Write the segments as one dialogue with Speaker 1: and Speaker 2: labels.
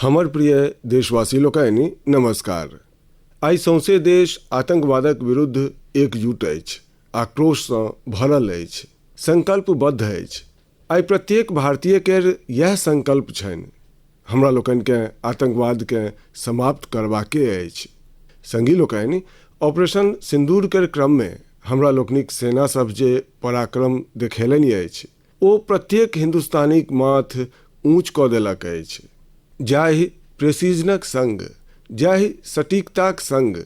Speaker 1: हमर प्रिय देशवासी लोकनि, नमस्कार। आइ सौंसे देश आतंकवादक विरुद्ध एकजुट अछि, आक्रोशसँ भरल अछि, संकल्पबद्ध अछि। आइ प्रत्येक भारतीय केर इएह संकल्प छनि। हमरा लोकनिकेँ आतंकवादकेँ समाप्त करबाके अछि। संगी लोकनि, ऑपरेशन सिंदूर केर क्रममे हमरा लोकनिक सेना सभ जे पराक्रम देखेलनि अछि, ओ प्रत्येक हिन्दुस्तानीक माथ ऊँच कऽ देलक अछि। जाहि प्रेसिजनक संग, जाहि सटीकताक संग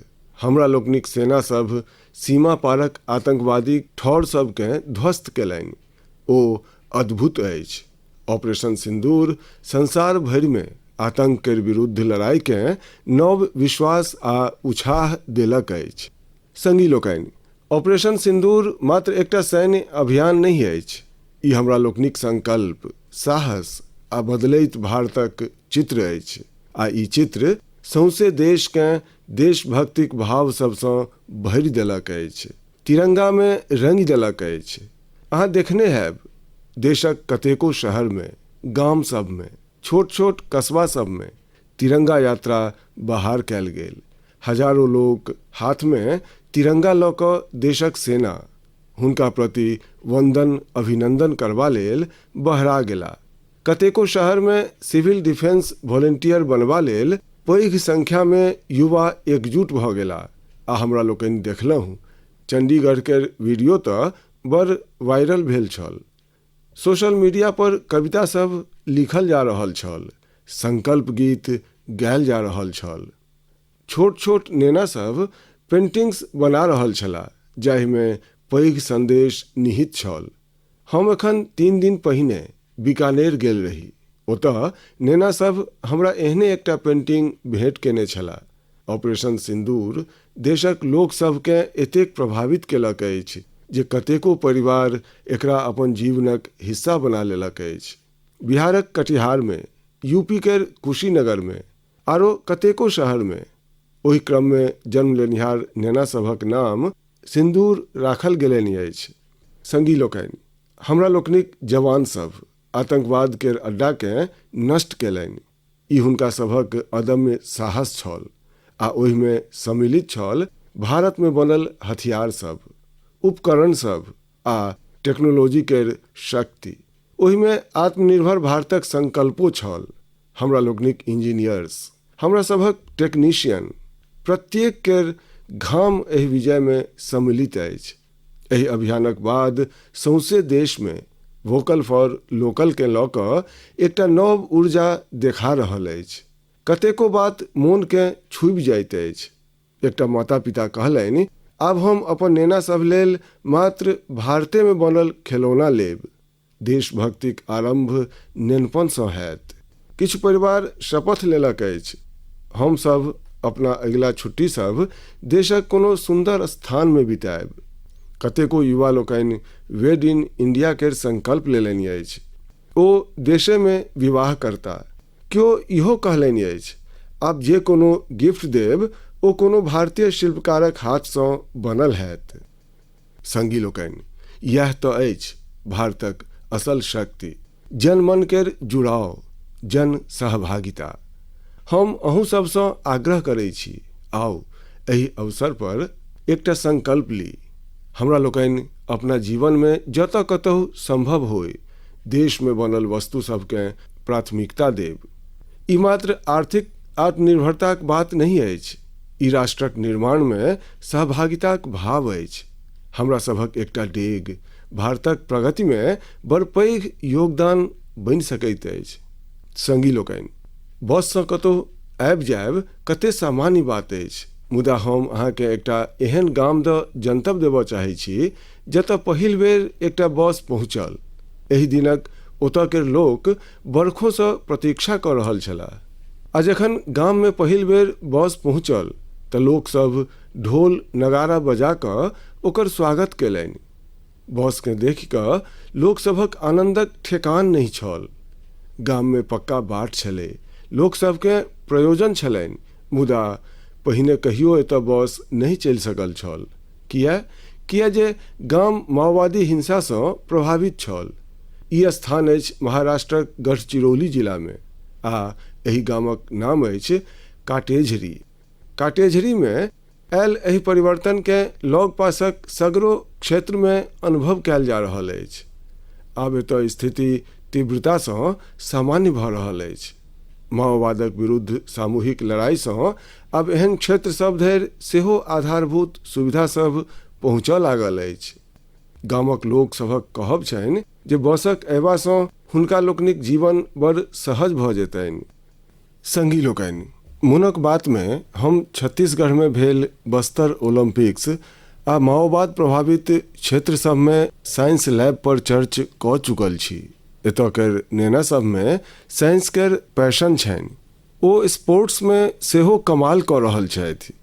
Speaker 1: हमरा लोकनिक सेना सभ सीमा पारक आतंकवादी ठौर सभकेँ ध्वस्त कयलनि, ओ अद्भुत अछि। ऑपरेशन सिंदूर संसार भरिमे आतंक केर विरुद्ध लड़ाईकेँ नव विश्वास आ उछाह देलक अछि। संगी लोकनि, ऑपरेशन सिंदूर मात्र एकटा सैन्य अभियान नहि अछि, ई हमरा लोकनिक संकल्प, साहस आ बदलैत भारतक चित्र अछि आ ई चित्र सौंसे देशकेँ देशभक्तिक भाव सभसँ भरि देलक अछि, तिरंगामे रंगि देलक अछि। अहाँ देखने हैब, देशक कतेको शहरमे, गाम सभमे, छोट-छोट कस्बा सभमे तिरंगा यात्रा बहार कयल गेल। हजारो लोक हाथमे तिरंगा लऽ कऽ देशक सेना, हुनका प्रति वंदन अभिनंदन करबा लेल बहरा गेला। कतेको शहरमे सिविल डिफेंस वॉलेंटियर बनबा लेल पैघ संख्यामे युवा एकजुट भऽ गेला आ हमरा लोकनि देखलहुँ, चंडीगढ़ केर वीडियो तऽ बड़ वायरल भेल छल। सोशल मीडिया पर कविता सभ लिखल जा रहल छल, संकल्प गीत गायल जा रहल छल। छोट-छोट नेना सभ पेंटिंग्स बना रहल छलाह जाहिमे पैघ संदेश निहित छल। हम एखन 3 दिन पहिने बीकानेर गेल रही। ओतय नेना सभ हमरा एहने एकटा पेंटिंग भेंट केने छलाह। ऑपरेशन सिंदूर देशक लोक सभकेँ एतेक प्रभावित केलक अछि जे कतेको परिवार एकरा अपन जीवनक हिस्सा बना लेलक अछि। बिहारक कटिहारमे, यूपी केर कुशीनगरमे, आरो कतेको शहरमे ओहि क्रममे जन्म लेनिहार नेना सभक नाम सिंदूर राखल गेलनि अछि। संगी लोकनि, हमरा लोकनिक जवान सभ आतंकवाद केर अड्डाकेँ नष्ट केलनि। ई हुनका सभक अदम्य साहस छल आ ओहिमे सम्मिलित छल भारतमे बनल हथियार सभ, उपकरण सभ आ टेक्नोलॉजी केर शक्ति। ओहिमे आत्मनिर्भर भारतक संकल्पो छल। हमरा लोकनिक इंजीनियर्स, हमरा सभक टेक्नीशियन, प्रत्येक केर घाम एहि विजयमे सम्मिलित अछि। एहि अभियानक बाद सौंसे देशमे वोकल फॉर लोकलकेँ लऽ कऽ एकटा नव ऊर्जा देखा रहल अछि। कतेको बात मोनकेँ छूबि जाइत अछि। एकटा माता-पिता कहलनि, आब हम अपन नेना सभ लेल मात्र भारतेमे बनल खेलौना लेब। देशभक्तिक आरम्भ नेनपनसँ हैत। किछु परिवार शपथ लेलक अछि, हम सभ अपना अगिला छुट्टी सभ देशक कोनो सुन्दर स्थानमे बितायब। कतेको युवा लोकनि वेड इन इंडिया केर संकल्प लेलनि अछि। ओ देशेमे विवाह करता। क्यो इहो कहलनि अछि, आब जे कोनो गिफ्ट देब ओ कोनो भारतीय शिल्पकारक हाथसँ बनल हैत। संगी लोकनि, इएह तऽ अछि भारतक असल शक्ति, जन-मन केर जुड़ाव, जन सहभागिता। हम अहूँ सभसँ आग्रह करैत छी, आउ एहि अवसर पर एकटा संकल्प ली। हमरा लोकनि अपना जीवनमे जतय कतहु संभव होइ, देशमे बनल वस्तु सभकेँ प्राथमिकता देब। ई मात्र आर्थिक आत्मनिर्भरताक बात नहि अछि, ई राष्ट्रक निर्माणमे सहभागिताक भाव अछि। हमरा सभक एकटा डेग भारतक प्रगतिमे बड़ पैघ योगदान बनि सकैत अछि। संगी लोकनि, बससँ कतहु आबि जायब कते सामान्य बात अछि, मुदा हम अहाँकेँ एकटा एहन गाम दऽ जनतब देबऽ चाहैत छी जतय पहिल बेर एकटा बस पहुँचल। एहि दिनक ओतय केर लोक बरखोसँ प्रतीक्षा कऽ रहल छलाह। आ जखन गाममे पहिल बेर बस पहुँचल तऽ लोक सभ ढोल नगाड़ा बजा कऽ ओकर स्वागत कयलनि। बसकेँ देखि कऽ लोक सभक आनन्दक ठेकान नहि छल। गाममे पक्का बाट छलै, लोक सभकेँ प्रयोजन छलनि, मुदा पहिने कहियो एतय बस नहि चलि सकल छल। किए? किए जे गाम माओवादी हिंसासँ प्रभावित छल। ई स्थान अछि महाराष्ट्रक गढ़चिरौली जिलामे। आ एहि गामक नाम अछि काटेझरी। काटेझरीमे आयल एहि परिवर्तनकेँ लगपासक सगरो क्षेत्रमे अनुभव कयल जा रहल अछि। आब एतय स्थिति तीव्रतासँ सामान्य भऽ रहल अछि। माओवादक विरुद्ध सामूहिक लड़ाइसँ आब एहन क्षेत्र सभ धरि सेहो आधारभूत सुविधा सभ पहुँचय लागल अछि। गामक लोक सभक कहब छनि जे बसक अयबासँ हुनका लोकनिक जीवन बड़ सहज भऽ जेतनि। संगी लोकनि, मोनक बातमे हम छत्तीसगढ़मे भेल बस्तर ओलम्पिक्स आ माओवाद प्रभावित क्षेत्र सभमे साइंस लैब पर चर्च कऽ चुकल छी। एतय केर नेना सभमे साइंस केर पैशन छनि। ओ स्पोर्ट्समे सेहो कमाल कऽ रहल छथि।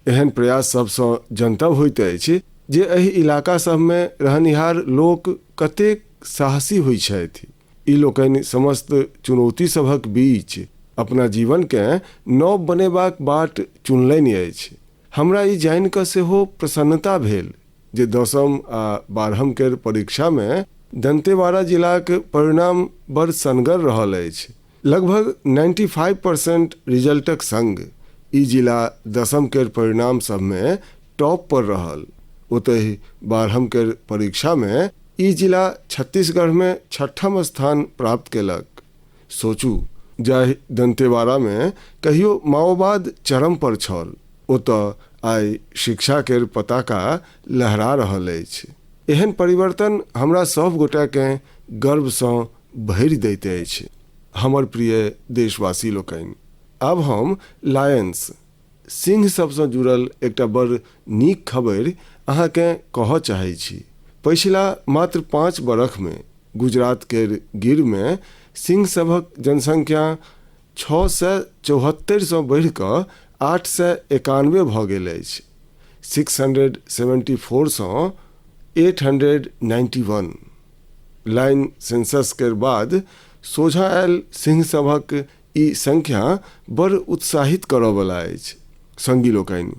Speaker 1: एहन प्रयास सभसँ जनतब होइत अछि जे एहि इलाका सभमे रहनिहार लोक कतेक साहसी होइत छथि। ई लोकनि समस्त चुनौती सभक बीच अपना जीवनकेँ नव बनेबाक बाट चुनलनि अछि। हमरा ई जानि कऽ सेहो प्रसन्नता भेल जे दसम आ बारहम केर परीक्षामे दंतेवाड़ा जिलाक परिणाम बड़ सनगर रहल अछि। लगभग 95% रिजल्टक संग ई जिला दसम केर परिणाम सभमे टॉप पर रहल। ओतहि बारहम केर परीक्षामे ई जिला छत्तीसगढ़मे छठम स्थान प्राप्त केलक। सोचू, जाहि दंतेवाड़ामे कहियो माओवाद चरम पर छल, ओतय आइ शिक्षा केर पताका लहरा रहल अछि। एहन परिवर्तन हमरा सभ गोटेकेँ गर्वसँ भरि दैत अछि। हमर प्रिय देशवासी लोकनि, आब हम लायंस, सिंह सभसँ जुड़ल एकटा बड़ नीक खबरि अहाँकेँ कहऽ चाहैत छी। पछिला मात्र 5 बरखमे गुजरात केर गिरमे सिंह सभक जनसंख्या 674सँ बढ़ि कऽ 891 भऽ गेल अछि। 674सँ 891। लाइन सेंसस केर बाद सोझाँ आयल सिंह सभक ई संख्या बड़ उत्साहित करऽवला अछि। संगी लोकनि,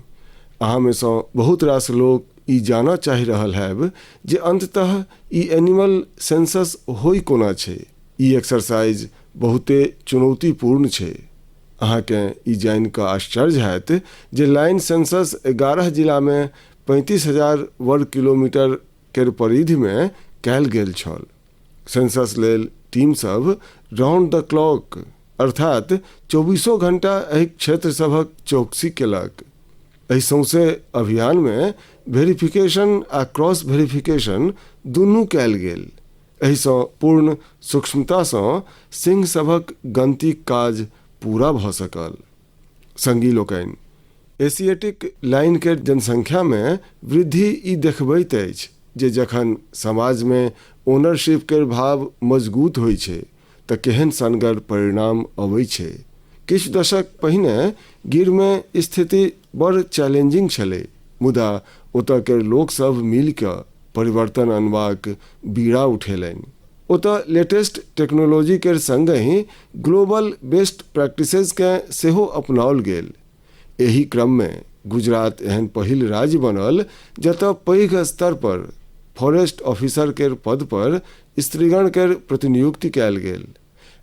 Speaker 1: अहाँमे सँ बहुत रास लोक ई जानऽ चाहि रहल हैब जे अंततः ई एनिमल सेंसस होइ कोना छै। ई एक्सरसाइज बहुते चुनौतीपूर्ण छै। अहाँकेँ ई जानि कऽ आश्चर्य हैत जे लाइन सेंसस 11 जिलामे 35,000 वर्ग किलोमीटर केर परिधिमे कयल गेल छल। सेंसस लेल टीम सभ राउंड द क्लॉक अर्थात चौबीसो घंटा एहि क्षेत्र सभक चौकसी केलक। एहि सौंसे अभियानमे वेरिफिकेशन आ क्रॉस वेरिफिकेशन दुनू कयल गेल। एहिसँ पूर्ण सूक्ष्मतासँ सिंह सभक गनतीक काज पूरा भऽ सकल। संगी लोकनि, एशियाटिक लाइन केर जनसंख्यामे वृद्धि ई देखबैत अछि जे जखन समाजमे ओनरशिप केर भाव मजगूत होइ छै तऽ केहन सनगर परिणाम अबै छै। किछु दशक पहिने गिरमे स्थिति बड़ चैलेंजिंग छलै, मुदा ओतय केर लोक सभ मिलि कऽ परिवर्तन अनबाक बीड़ा उठेलनि। ओतय लेटेस्ट टेक्नोलॉजी केर संगहि ग्लोबल बेस्ट प्रैक्टिसेजकेँ सेहो अपनाओल गेल। एहि क्रममे गुजरात एहन पहिल राज्य बनल जतय पैघ स्तर पर फॉरेस्ट ऑफिसर केर पद पर स्त्रीगण केर प्रतिनियुक्ति कयल गेल।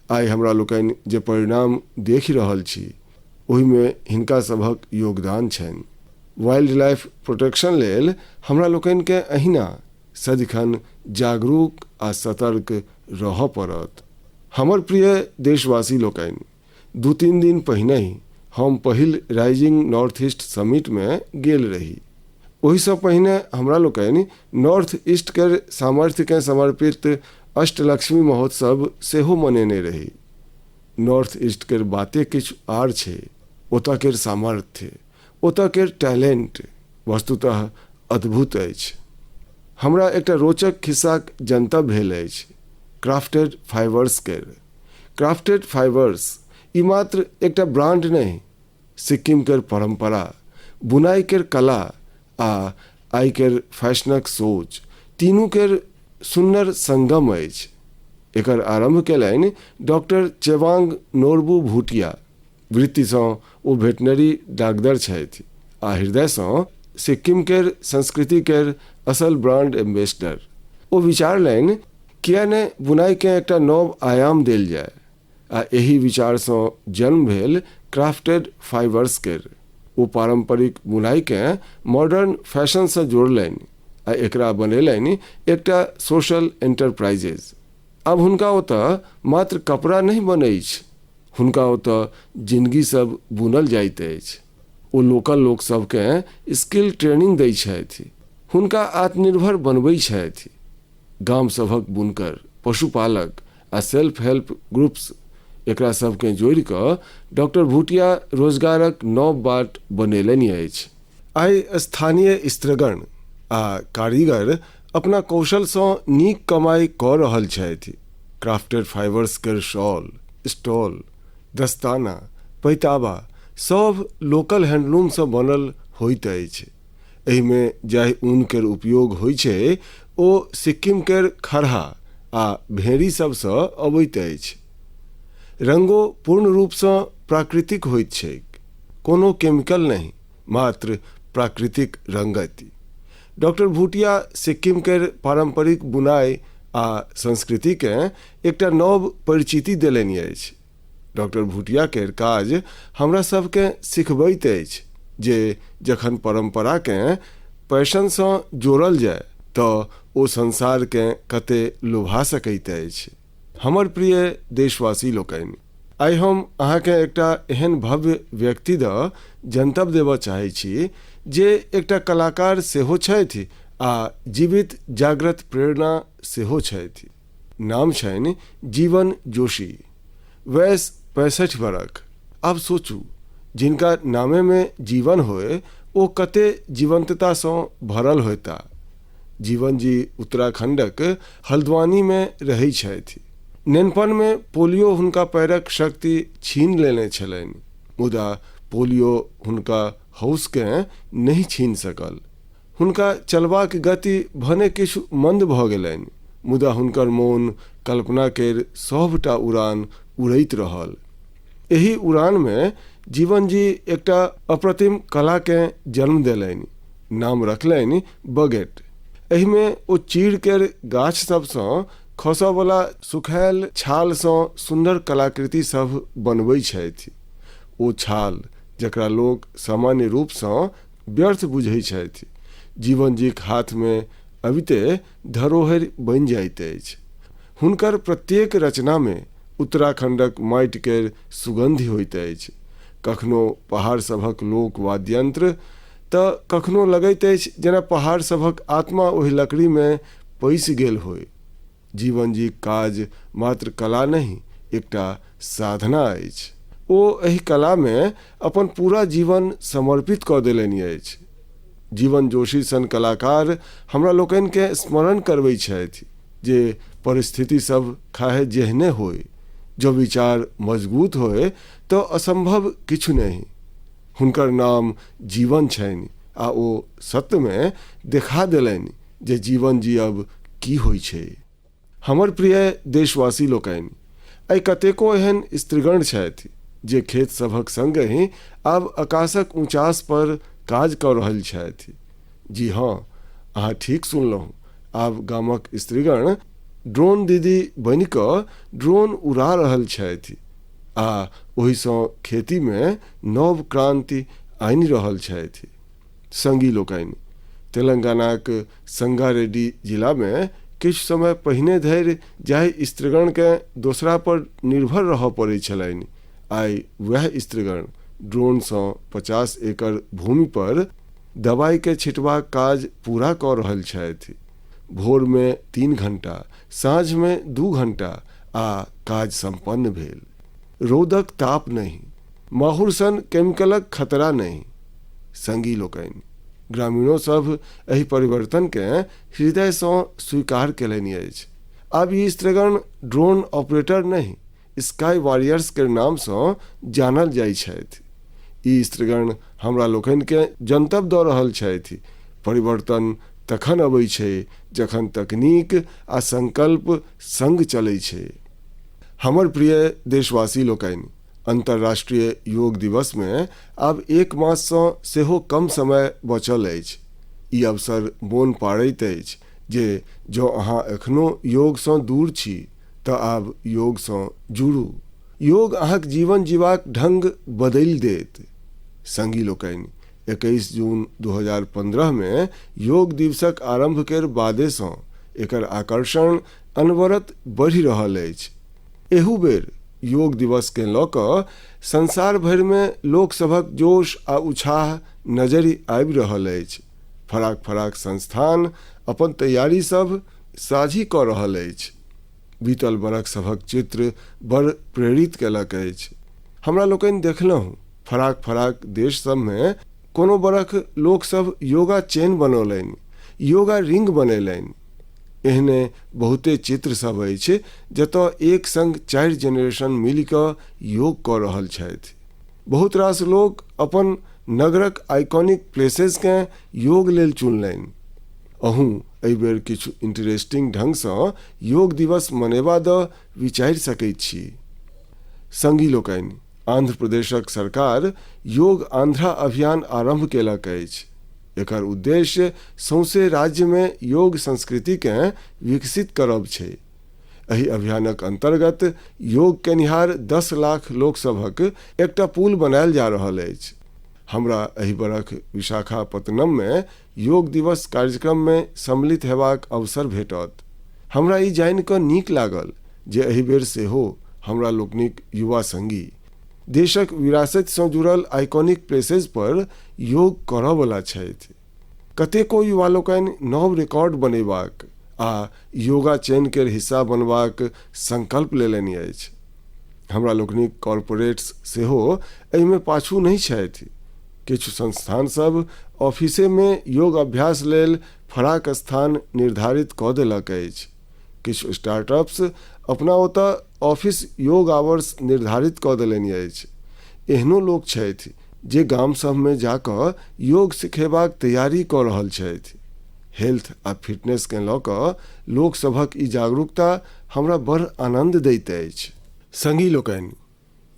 Speaker 1: आइ हमरा लोकनि जे परिणाम देखि रहल छी ओहिमे हिनका सभक योगदान छनि। वाइल्ड लाइफ प्रोटेक्शन लेल हमरा लोकनिकेँ एहिना सदिखन जागरूक आ सतर्क रहऽ पड़त। हमर प्रिय देशवासी लोकनि, 2-3 दिन पहिनहि हम पहिल राइजिंग नॉर्थ ईस्ट समिटमे गेल रही। ओहिसँ पहिने हमरा लोकनि नॉर्थ ईस्ट केर सामर्थ्यकेँ समर्पित अष्टलक्ष्मी महोत्सव सेहो मनेने रही। नॉर्थ ईस्ट केर बाते किछु आर छै। ओतऽ केर सामर्थ्य, ओतऽ केर टैलेंट वस्तुतः अद्भुत अछि। हमरा एकटा रोचक खिस्साक जनतब भेल अछि क्राफ्टेड फाइबर्स केर। क्राफ्टेड फाइबर्स ई मात्र एकटा ब्रांड नहि, सिक्किम केर परंपरा, बुनाई केर कला आ आइ केर फैशनक सोच तीनू केर सुन्नर संगम अछि। एकर आरंभ केलनि डॉक्टर चेवांग नोरबू भूटिया। वृत्तिसँ ओ वेटनरी डागदर छथि आ हृदयसँ सिक्किम केर संस्कृति केर असल ब्रांड एम्बेसडर। ओ विचारलनि किया ने बुनाइकेँ एकटा नव आयाम देल जाय। आ एहि विचारसँ जन्म भेल क्राफ्टेड फाइबर्स केर। ओ पारम्परिक बुनाइकेँ मॉडर्न फैशनसँ जोड़लनि आ एकरा बनेलनि एकटा सोशल एंटरप्राइजेज। आब हुनका ओतय मात्र कपड़ा नहि बनैछ, हुनका ओतय जिनगी सब बुनल जाइत अछि। ओ लोकल लोक सबकेँ स्किल ट्रेनिंग दै छथि, हुनका आत्मनिर्भर बनबै छथि। गाम सभक बुनकर, पशुपालक आ सेल्फ हेल्प ग्रुप्स एकरा सबकेँ जोड़ि कऽ डॉक्टर भूटिया रोजगारक नव बाट बनेलनि अछि। आइ स्थानीय स्त्रीगण आ कारीगर अपना कौशलसँ नीक कमाइ कऽ रहल छथि। क्राफ्टेड फाइबर्स केर शॉल, स्टोल, दस्ताना, पैताबा सभ लोकल हैंडलूमसँ बनल होइत अछि। एहिमे जाहि ऊन केर उपयोग होइ छै ओ सिक्किम केर खरहा आ भेड़ी सभसँ अबैत अछि। रंगो पूर्ण रूपसँ प्राकृतिक होइत छैक, कोनो केमिकल नहि, मात्र प्राकृतिक रंगति। डॉक्टर भूटिया सिक्किम केर पारंपरिक बुनाइ आ संस्कृतिकेँ एकटा नव परिचिति देलनि अछि। डॉक्टर भूटिया केर काज हमरा सभकेँ सिखबैत अछि जे जखन परंपराकेँ पैशनसँ जोड़ल जाय तऽ ओ संसारकेँ कते लोभा सकैत अछि। हमर प्रिय देशवासी लोकनि, आइ हम अहाँकेँ एकटा एहन भव्य व्यक्ति दऽ जनतब देबऽ चाहैत छी जे एकटा कलाकार सेहो छथि आ जीवित जाग्रत प्रेरणा सेहो छथि। नाम छनि जीवन जोशी। वयस 65 बरख। आब सोचू, जिनका नामेमे जीवन होय ओ कते जीवंततासँ भरल होयता। जीवन जी उत्तराखंडक हल्द्वानीमे रहै छथि। नेनपनमे पोलियो हुनका पैरक शक्ति छीन लेने छलनि, मुदा पोलियो हुनका हौसकेँ नहि छीन सकल। हुनका चलबाक गति भने किछु मंद भऽ गेलनि, मुदा हुनकर मोन कल्पना केर सभटा उड़ान उड़ैत रहल। एहि उड़ानमे जीवन जी एकटा अप्रतिम कलाकेँ जन्म देलनि। नाम रखलनि बगेट। एहिमे ओ चीड़ केर गाछ सभसँ खसऽवला सुखायल छालसँ सुन्दर कलाकृति सभ बनबै छथि। ओ छाल जकरा लोक सामान्य रूपसँ व्यर्थ बुझै छथि, जीवनजीक हाथमे अबिते धरोहरि बनि जाइत अछि। हुनकर प्रत्येक रचनामे उत्तराखण्डक माटि केर सुगन्धि होइत अछि। कखनो पहाड़ सभक लोक वाद्ययंत्र तऽ कखनो लगैत अछि जेना पहाड़ सभक आत्मा ओहि लकड़ीमे पैसि गेल होय। जीवनजीक काज मात्र कला नहि, एकटा साधना अछि। ओ एहि कलामे अपन पूरा जीवन समर्पित कऽ देलनि अछि। जीवन जोशी सन कलाकार हमरा लोकनिकेँ स्मरण करबैत छथि जे परिस्थिति सभ खाहे जेहने होय, जँ विचार मजगूत होय तऽ असंभव किछु नहि। हुनकर नाम जीवन छनि आ ओ सत्यमे देखा देलनि जे जीवन जियब की होइ छै। हमर प्रिय देशवासी लोकनि, आइ कतेको एहन स्त्रीगण छथि जे खेत सभक संगहि आब आकाशक ऊँचास पर काज कऽ रहल छथि। जी हँ, अहाँ ठीक सुनलहुँ, आब गामक स्त्रीगण ड्रोन दीदी बनि कऽ ड्रोन उड़ा रहल छथि आ ओहिसँ खेतीमे नव क्रांति आनि रहल छथि। संगी लोकनि, तेलंगानाक संगारेड्डी जिलामे किछु समय पहिने धरि जाहि स्त्रीगणकेँ दोसरा पर निर्भर रहय पड़ैत छलनि, आइ वएह स्त्रीगण ड्रोनसँ 50 एकड़ भूमि पर दवाइकेँ छिटबाक काज पूरा कऽ रहल छथि। भोरमे 3 घंटा, साँझमे 2 घंटा आ काज सम्पन्न भेल। रौदक ताप नहि, माहुर सन केमिकलक खतरा नहि। संगी लोकनि, ग्रामीणो सभ एहि परिवर्तनकेँ हृदयसँ स्वीकार केलनि अछि। आब ई स्त्रीगण ड्रोन ऑपरेटर नहि, स्काई वॉरियर्स केर नामसँ जानल जाइत छथि। ई स्त्रीगण हमरा लोकनिकेँ जनतब दऽ रहल छथि, परिवर्तन तखन अबै छै जखन तकनीक आ संकल्प संग चलै छै। हमर प्रिय देशवासी लोकनि, अंतर्राष्ट्रीय योग दिवसमे आब एक माससँ सेहो कम समय बचल अछि। ई अवसर मोन पाड़ैत अछि जे जँ अहाँ एखनो योगसँ दूर छी तऽ आब योगसँ जुड़ू। योग अहाँक जीवन जीबाक ढंग बदलि देत। संगी लोकनि, 21 जून 2015 मे योग दिवसक आरंभ केर बादेसँ एकर आकर्षण अनवरत बढ़ि रहल अछि। एहू बेर योग दिवसकेँ लऽ कऽ संसार भरिमे लोकसभक जोश आ उछाह नजरि आबि रहल अछि। फराक-फराक संस्थान अपन तैयारी सभ साझी कऽ रहल अछि। बीतल बरख सभक चित्र बड़ प्रेरित केलक अछि। हमरा लोकनि देखलहुँ, फराक-फराक देश सभमे कोनो बरख लोक सभ योगा चेन बनौलनि, योगा रिंग बनेलनि। एहने बहुते चित्र सभ अछि जतय एक संग चारि जेनरेशन मिलि कऽ योग कऽ रहल छथि। बहुत रास लोक अपन नगरक आइकॉनिक प्लेसेसकेँ योग लेल चुनलनि। अहूँ एहि बेर किछु इंटरेस्टिंग ढंगसँ योग दिवस मनेबा दऽ विचारि सकैत छी। संगी लोकनि, आंध्र प्रदेशक सरकार योग आंध्रा अभियान आरंभ केलक अछि। एकर उद्देश्य सौंसे राज्यमे योग संस्कृतिकेँ विकसित करब छै। एहि अभियानक अंतर्गत योग केनिहार 10 लाख लोक सभक एकटा पूल बनायल जा रहल अछि। हमरा एहि बरख विशाखापत्तनममे योग दिवस कार्यक्रममे सम्मिलित हेबाक अवसर भेटत। हमरा ई जानि कऽ नीक लागल जे एहि बेर सेहो हमरा लोकनिक युवा संगी देशक विरासतिसँ जुड़ल आइकॉनिक प्लेसेज पर योग करऽ बला छथि। कतेको युवा लोकनि नव रिकॉर्ड बनेबाक आ योगा चेन केर हिस्सा बनबाक संकल्प लेलनि अछि। हमरा लोकनिक कॉरपोरेट्स सेहो एहिमे पाछू नहि छथि। किछु संस्थान सभ ऑफिसेमे योग अभ्यास लेल फराक स्थान निर्धारित कऽ देलक अछि। किछु स्टार्टअप्स अपना ओतय ऑफिस योग आवर्स निर्धारित कऽ देलनि अछि। एहनो लोक छथि जे गाम सभमे जा कऽ योग सिखेबाक तैयारी कऽ रहल छथि। हेल्थ आ फिटनेसकेँ लऽ कऽ लोक सभक ई जागरूकता हमरा बड़ आनन्द दैत अछि। संगी लोकनि,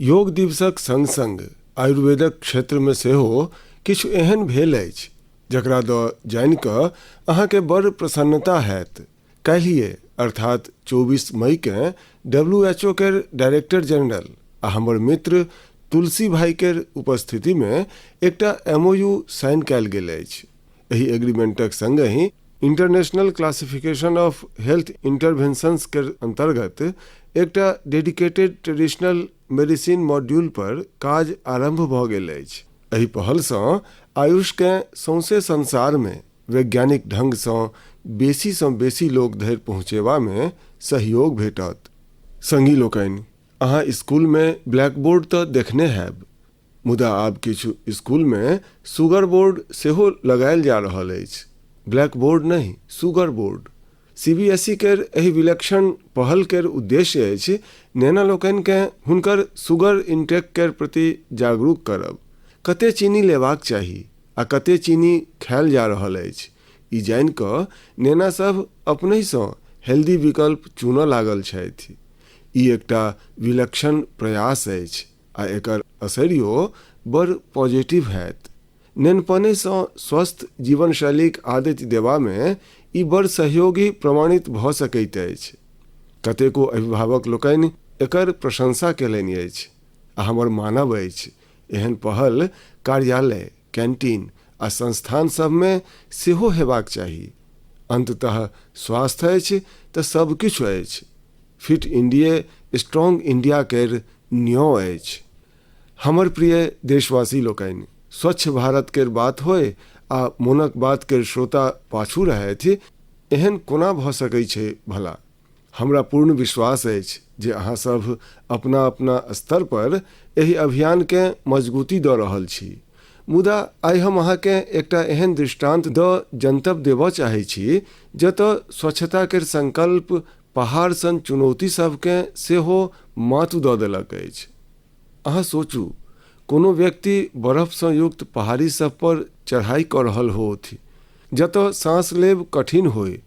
Speaker 1: योग दिवसक संग-संग आयुर्वेदक क्षेत्रमे सेहो किछु एहन भेल अछि जकरा दऽ जानि कऽ अहाँकेँ बड़ प्रसन्नता हैत। काल्हिए अर्थात 24 मईकेँ WHO केर डायरेक्टर जनरल आ हमर मित्र तुलसी भाई केर उपस्थितिमे एकटा एमओयू साइन कयल गेल अछि। एहि एग्रीमेंटक संगहि international classification of health interventions केर अंतर्गत एकटा डेडिकेटेड ट्रेडिशनल मेडिसिन मॉड्यूल पर काज आरंभ भऽ गेल अछि। एहि पहलसँ आयुषकेँ सौंसे संसारमे वैज्ञानिक ढंगसँ बेसीसँ बेसी लोक धरि पहुँचेबामे सहयोग भेटत। संगी लोकनि, अहाँ स्कूलमे ब्लैकबोर्ड तऽ देखने हैब, मुदा आब किछु स्कूलमे सुगर बोर्ड सेहो लगायल जा रहल अछि। ब्लैकबोर्ड नहि, सुगर बोर्ड। सीबीएसई केर एहि विलक्षण पहल केर उद्देश्य अछि नेना लोकनिकेँ हुनकर सुगर इनटेक केर प्रति जागरूक करब। कते चीनी लेबाक चाही आ कते चीनी खायल जा रहल अछि, ई जानि कऽ नेना सभ अपनहिसँ हेल्दी विकल्प चुनऽ लागल छथि। ई एकटा विलक्षण प्रयास अछि आ एकर असरियो बड़ पॉजिटिव हैत। नेनपनेसँ स्वस्थ जीवनशैलीक आदति देबामे ई बड़ सहयोगी प्रमाणित भऽ सकैत अछि। कतेको अभिभावक लोकनि एकर प्रशंसा केलनि अछि आ हमर मानब अछि एहन पहल कार्यालय, कैंटीन आ संस्थान सभमे सेहो हेबाक चाही। अंततः स्वास्थ्य अछि तऽ सब किछु अछि। फिट इंडिये स्ट्रांग इंडिया केर न्यों अछि। हमर प्रिय देशवासी लोकनि, स्वच्छ भारत केर बात होय आ मोनक बात केर श्रोता पाछू रहथि, एहन कोना भऽ सकै छै भला? हमरा पूर्ण विश्वास अछि जे अहाँ सभ अपना-अपना स्तर पर एहि अभियानकेँ मजगूती दऽ रहल छी। मुदा आइ हम अहाँकेँ एकटा एहन दृष्टांत दऽ जनतब देबऽ चाहै छी जतऽ स्वच्छता केर संकल्प पहाड़ सन चुनौती सभकेँ सेहो मातु दऽ देलक अछि। अहाँ सोचू, कोनो व्यक्ति बर्फसँ युक्त पहाड़ी सभ पर चढ़ाई कऽ रहल होथि, जतऽ साँस लेब कठिन होइ,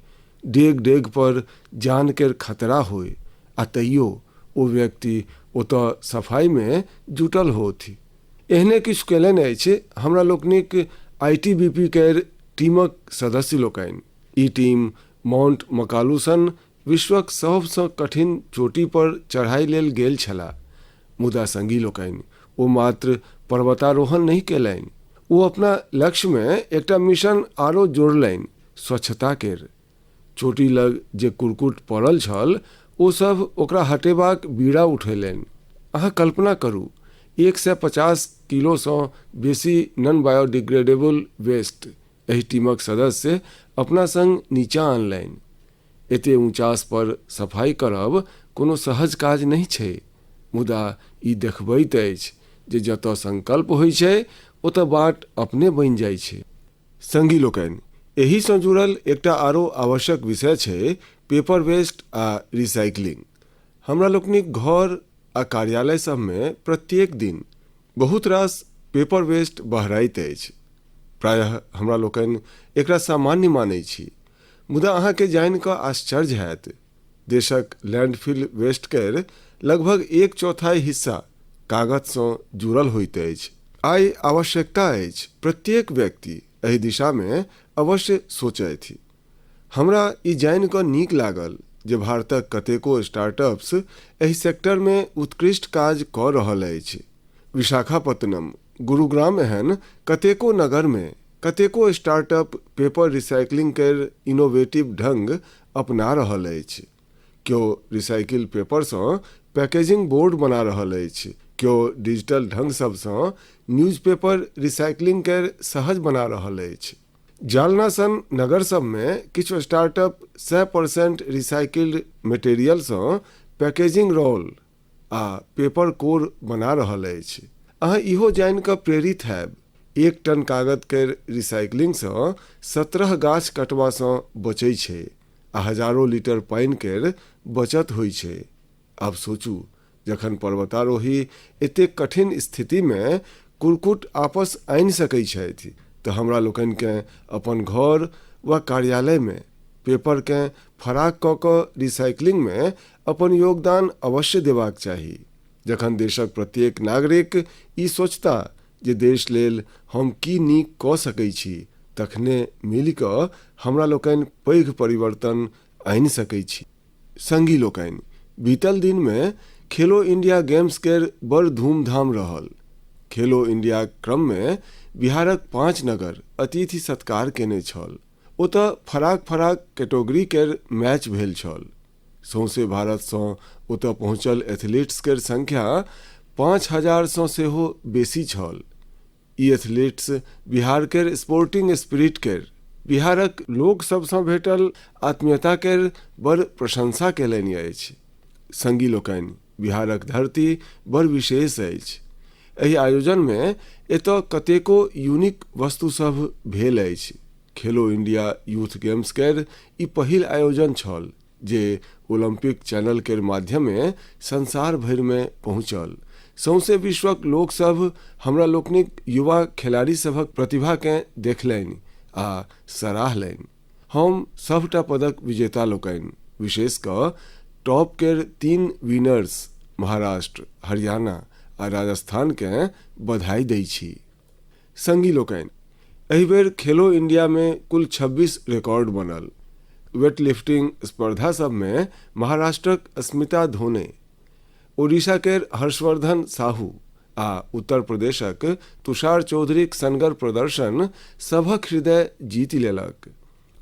Speaker 1: डेग-डेग पर जान केर खतरा होइ आ तैयो ओ व्यक्ति ओतऽ सफाईमे जुटल होथि। एहने किछु केलनि अछि हमरा लोकनिक आईटीबीपी केर टीमक सदस्य लोकनि। ई टीम माउंट मकालू सन विश्वक सभसँ कठिन चोटी पर चढ़ाई लेल गेल छलाह। मुदा संगी लोकनि, ओ मात्र पर्वतारोहण नहि कयलनि, ओ अपना लक्ष्यमे एकटा मिशन आरो जोड़लनि, स्वच्छता केर। चोटी लग जे कुरकुट पड़ल छल, ओ सभ ओकरा हटेबाक बीड़ा उठेलनि। अहाँ कल्पना करू, 150 किलोसँ बेसी नॉन बायोडिग्रेडेबल वेस्ट एहि टीमक सदस्य अपना संग नीचा अनलनि। एते ऊँचास पर सफाई करब कोनो सहज काज नहि छै, मुदा ई देखबैत अछि जे जतऽ संकल्प होइ छै, ओतऽ बाट अपने बनि जाइ छै। संगी लोकनि, एहिसँ जुड़ल एकटा आरो आवश्यक विषय छै पेपर वेस्ट आ रिसाइकलिंग। हमरा लोकनिक घर आ कार्यालय सभमे प्रत्येक दिन बहुत रास पेपर वेस्ट बहराइत अछि। प्रायः हमरा लोकनि एकरा सामान्य मानै छी, मुदा अहाँके जानि कऽ आश्चर्य हैत, देशक लैंडफिल वेस्ट केर लगभग एक चौथाई हिस्सा कागजसँ जुड़ल होइत अछि। आइ आवश्यकता अछि प्रत्येक व्यक्ति एहि दिशामे अवश्य सोचथि। हमरा ई जानि कऽ नीक लागल जे भारतक कतेको स्टार्टअप्स एहि सेक्टरमे उत्कृष्ट काज कऽ रहल अछि। विशाखापत्तनम, गुरुग्राम एहन कतेको नगरमे कतेको स्टार्टअप पेपर रिसाइकलिंग केर इनोवेटिव ढंग अपना रहल अछि। केओ रिसाइकिल पेपरसँ पैकेजिंग बोर्ड बना रहल अछि, केओ डिजिटल ढंग सभसँ न्यूजपेपर रिसाइकलिंग केर सहज बना रहल अछि। जालना सन नगर सभमे किछु स्टार्टअप 100% रिसाइकिल्ड मटेरियलसँ पैकेजिंग रोल आ पेपर कोर बना रहल अछि। अहाँ इहो जानि कऽ प्रेरित हैब, एक टन कागत केर रिसाइकलिंगसँ 17 गाछ कटबासँ बचै छै आ हजारो लीटर पानि केर बचत होइ छै। आब सोचू, जखन पर्वतारोही एतेक कठिन स्थितिमे कुरकुट आपस आनि सकै छथि तऽ हमरा लोकनिकेँ अपन घर वा कार्यालयमे पेपरकेँ फराक कऽ कऽ रिसाइकलिंगमे अपन योगदान अवश्य देबाक चाही। जखन देशक प्रत्येक नागरिक ई सोचता जे देश लेल हम की नीक कऽ सकै छी, तखने मिलि कऽ हमरा लोकनि पैघ परिवर्तन आनि सकै छी। संगी लोकनि, बीतल दिनमे खेलो इंडिया गेम्स केर बड़ धूमधाम रहल। खेलो इंडियाक क्रममे बिहारक 5 नगर अतिथि सत्कार केने छल। ओतऽ फराक-फराक कैटेगरी केर मैच भेल छल। सौंसे भारतसँ ओतऽ पहुँचल एथलीट्स केर संख्या 5000सँ सेहो बेसी छल। ई एथलीट्स बिहार केर स्पोर्टिंग स्पिरिट केर, बिहारक लोक सभसँ भेटल आत्मीयता केर बड़ प्रशंसा केलनि अछि। संगी लोकनि, बिहारक धरती बड़ विशेष अछि। एहि आयोजनमे एतय कतेको यूनिक वस्तु सभ भेल अछि। खेलो इंडिया यूथ गेम्स केर ई पहिल आयोजन छल जे ओलंपिक चैनल केर माध्यमे संसार भरिमे पहुँचल। सौंसे विश्वक लोक सभ हमरा लोकनिक युवा खेलाड़ी सभक प्रतिभाकेँ देखलनि आ सराहलनि। हम सभटा पदक विजेता लोकनि, विशेष कऽ टॉप केर 3 विनर्स महाराष्ट्र, हरियाणा आ राजस्थानकेँ बधाई दै छी। संगी लोकनि, एहि बेर खेलो इंडियामे कुल 26 रिकॉर्ड बनल। वेटलिफ्टिंग स्पर्धा सभमे महाराष्ट्रक स्मिता धोने, ओडिशा केर हर्षवर्धन साहू आ उत्तर प्रदेशक तुषार चौधरीक सनगर प्रदर्शन सभक हृदय जीति लेलक।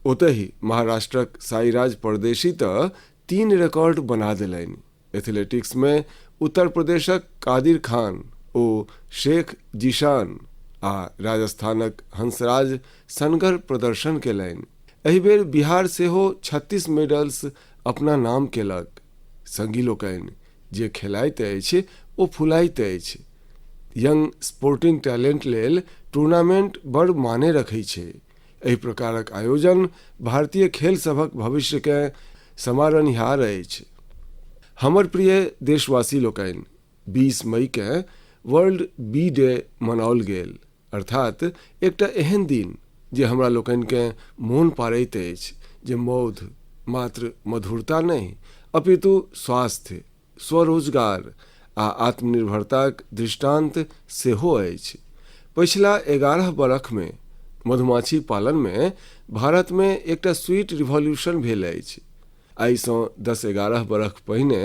Speaker 1: ओतहि महाराष्ट्रक साईराज परदेशी तऽ 3 रिकॉर्ड बना देलनि। एथलेटिक्समे उत्तर प्रदेशक कादिर खान ओ शेख जीशान आ राजस्थानक हंसराज सनगर प्रदर्शन केलनि। एहि बेर बिहार सेहो 36 मेडल्स अपना नाम केलक। संगी लोकनि, जे खेलाइत अछि ओ फुलाइत अछि। यंग स्पोर्टिंग टैलेंट लेल टूर्नामेंट बड़ माने रखै छै। एहि प्रकारक आयोजन भारतीय खेल सभक भविष्यकेँ समारनिहार अछि। हमर प्रिय देशवासी लोकनि, 20 मईकेँ वर्ल्ड बी डे मनाओल गेल, अर्थात एकटा एहन दिन जे हमरा लोकनिकेँ मोन पाड़ैत अछि जे मौध मात्र मधुरता नहि, अपितु स्वास्थ्य, स्वरोजगार आ आत्मनिर्भरताक दृष्टांत सेहो अछि। पछिला 11 बरखमे मधुमाछी पालनमे भारतमे एकटा स्वीट रिवॉल्यूशन भेल अछि। आइसँ 10-11 बरख पहिने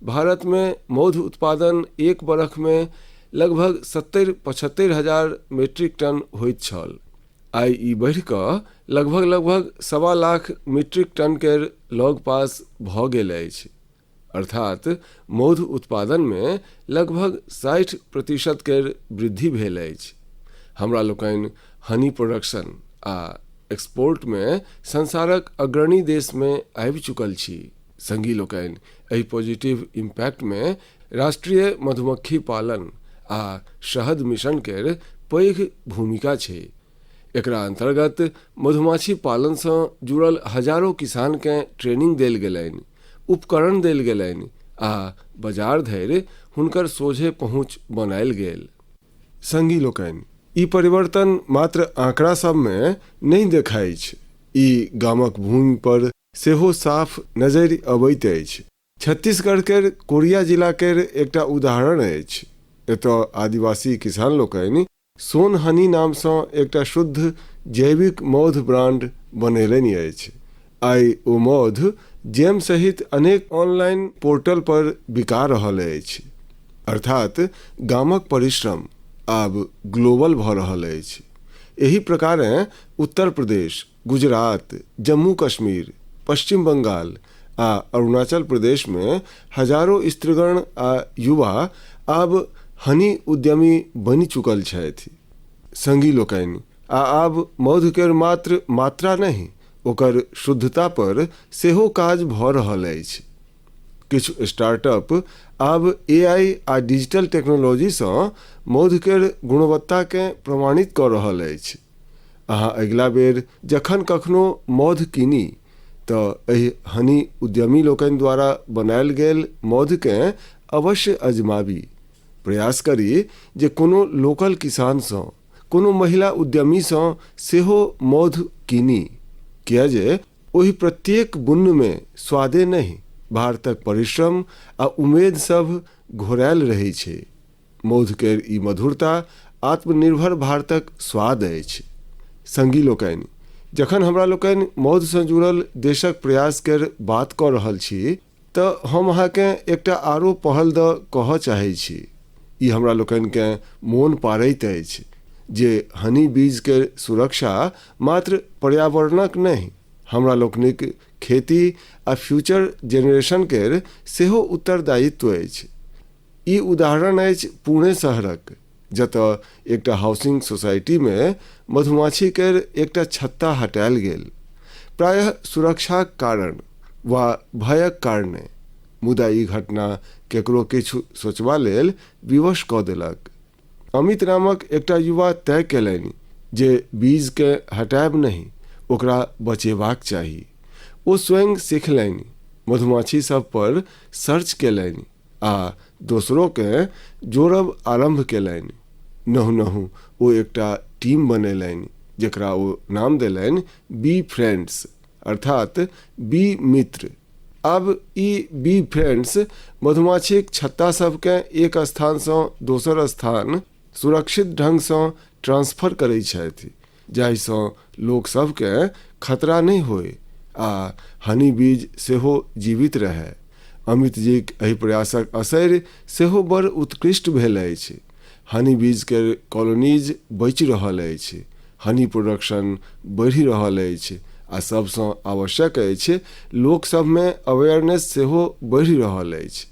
Speaker 1: भारतमे मौध उत्पादन एक बरखमे लगभग 70-75 हजार मीट्रिक टन होइत छल। आइ ई बढ़ि कऽ लगभग लगभग 1.25 लाख मीट्रिक टन केर लग पास भऽ गेल अछि। अर्थात मौध उत्पादनमे लगभग 60% केर वृद्धि भेल अछि। हमरा लोकनि हनी प्रोडक्शन आ एक्सपोर्टमे संसारक अग्रणी देशमे आबि चुकल छी। संगी लोकनि, एहि पॉजिटिव इम्पैक्टमे राष्ट्रीय मधुमक्खी पालन आ शहद मिशन केर पैघ भूमिका छै। एकरा अन्तर्गत मधुमाछी पालनसँ जुड़ल हजारो किसानकेँ ट्रेनिंग देल गेलनि, उपकरण देल गेलनि आ बाजार धरि हुनकर सोझे पहुँच बनायल गेल। संगी लोकनि, ई परिवर्तन मात्र आंकड़ा सबमे नहि देखाइछ, ई गामक भूमि पर सेहो साफ नजरि अबैत अछि। छत्तीसगढ़ केर कोरिया जिला केर एकटा उदाहरण अछि। एतय आदिवासी किसान लोकनि सोन हनी नामसँ एकटा शुद्ध जैविक मौध ब्रांड बनेलनि अछि। आइ ओ मौध जेम सहित अनेक ऑनलाइन पोर्टल पर बिका रहल अछि। अर्थात गामक परिश्रम आब ग्लोबल भऽ रहल अछि। एहि प्रकारेँ उत्तर प्रदेश, गुजरात, जम्मू कश्मीर, पश्चिम बंगाल आ अरुणाचल प्रदेशमे हजारो स्त्रीगण आ युवा आब हनी उद्यमी बनि चुकल छथि। संगी लोकनि, आ आब मौध केर मात्र मात्रा नहि, ओकर शुद्धता पर सेहो काज भऽ रहल अछि। किछु स्टार्टअप आब एआई आ डिजिटल टेक्नोलॉजीसँ मौध केर गुणवत्ताकेँ प्रमाणित कऽ रहल अछि। अहाँ अगिला बेर जखन कखनो मौध कीनी तऽ एहि हनी उद्यमी लोकनि द्वारा बनायल गेल मौधकेँ अवश्य अजमाबी। प्रयास करी जे कोनो लोकल किसानसँ, कोनो महिला उद्यमीसँ सेहो मौध कीनी, किए जे ओहि प्रत्येक बुन्नमे स्वादे नहि, भारतक परिश्रम आ उमेद सभ घोरायल रहै छै। मौध केर ई मधुरता आत्मनिर्भर भारतक स्वाद अछि। संगी लोकनि, जखन हमरा लोकनि मौधसँ जुड़ल देशक प्रयास केर बात कऽ रहल छी तऽ हम अहाँकेँ एकटा आरो पहल दऽ कहऽ चाहै छी। ई हमरा लोकनिकेँ मोन पाड़ैत अछि जे हनी बीज केर सुरक्षा मात्र पर्यावरणक नहि, हमरा लोकनिक खेती आ फ्यूचर जेनरेशन केर सेहो उत्तरदायित्व अछि। ई उदाहरण अछि पुणे शहरक, जतय एकटा हाउसिंग सोसाइटीमे मधुमाछी केर एकटा छत्ता हटायल गेल, प्रायः सुरक्षाक कारण वा भयक कारणे। मुदा ई घटना केकरो किछु सोचबा लेल विवश कऽ देलक। अमित नामक एकटा युवा तय केलनि जे बीजकेँ हटायब नहि, ओकरा बचेबाक चाही। ओ स्वयं सीखलनि, मधुमाछी सभ पर सर्च केलनि आ दोसरोकेँ जोड़ब आरम्भ केलनि। नहु-नहु ओ एकटा टीम बनेलनि, जकरा ओ नाम देलनि बी फ्रेंड्स, अर्थात बी मित्र। आब ई बी फ्रेंड्स मधुमाछीक छत्ता सभकेँ एक स्थानसँ दोसर स्थान सुरक्षित ढंगसँ ट्रांसफर करैत छथि, जाहिसँ लोक सभकेँ खतरा नहि होय आ हनी बीज सेहो जीवित रहय। अमित जीक एहि प्रयासक असरि सेहो बड़ उत्कृष्ट भेल अछि। हनी बीज केर कॉलोनीज बचि रहल अछि, हनी प्रोडक्शन बढ़ि रहल अछि आ सभसँ आवश्यक अछि लोक सभमे अवेयरनेस सेहो बढ़ि रहल अछि।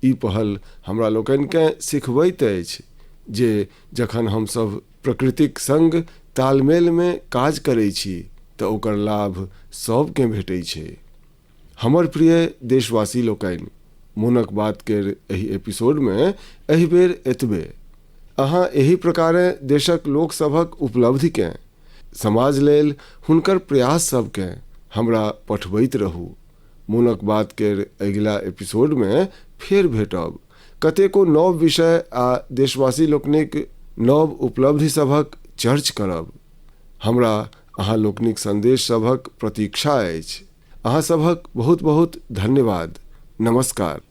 Speaker 1: ई पहल हमरा लोकनिकेँ सिखबैत अछि जे जखन हम सभ प्रकृतिक संग तालमेलमे काज करै छी तऽ ओकर लाभ सभकेँ भेटै छै। हमर प्रिय देशवासी लोकनि, मोनक बात केर एहि एपिसोडमे एहि बेर एतबे। अहाँ एहि प्रकारेँ देशक लोकसभक उपलब्धिकेँ, समाज लेल हुनकर प्रयास सभकेँ हमरा पठबैत रहू। मोनक बात केर अगिला एपिसोडमे फेर भेटब। कतेको नव विषय आ देशवासी लोकनिक नव उपलब्धि सभक चर्च करब। हमरा अहाँ लोकनिक संदेश सभक प्रतीक्षा अछि। अहाँ सभक बहुत बहुत धन्यवाद। नमस्कार।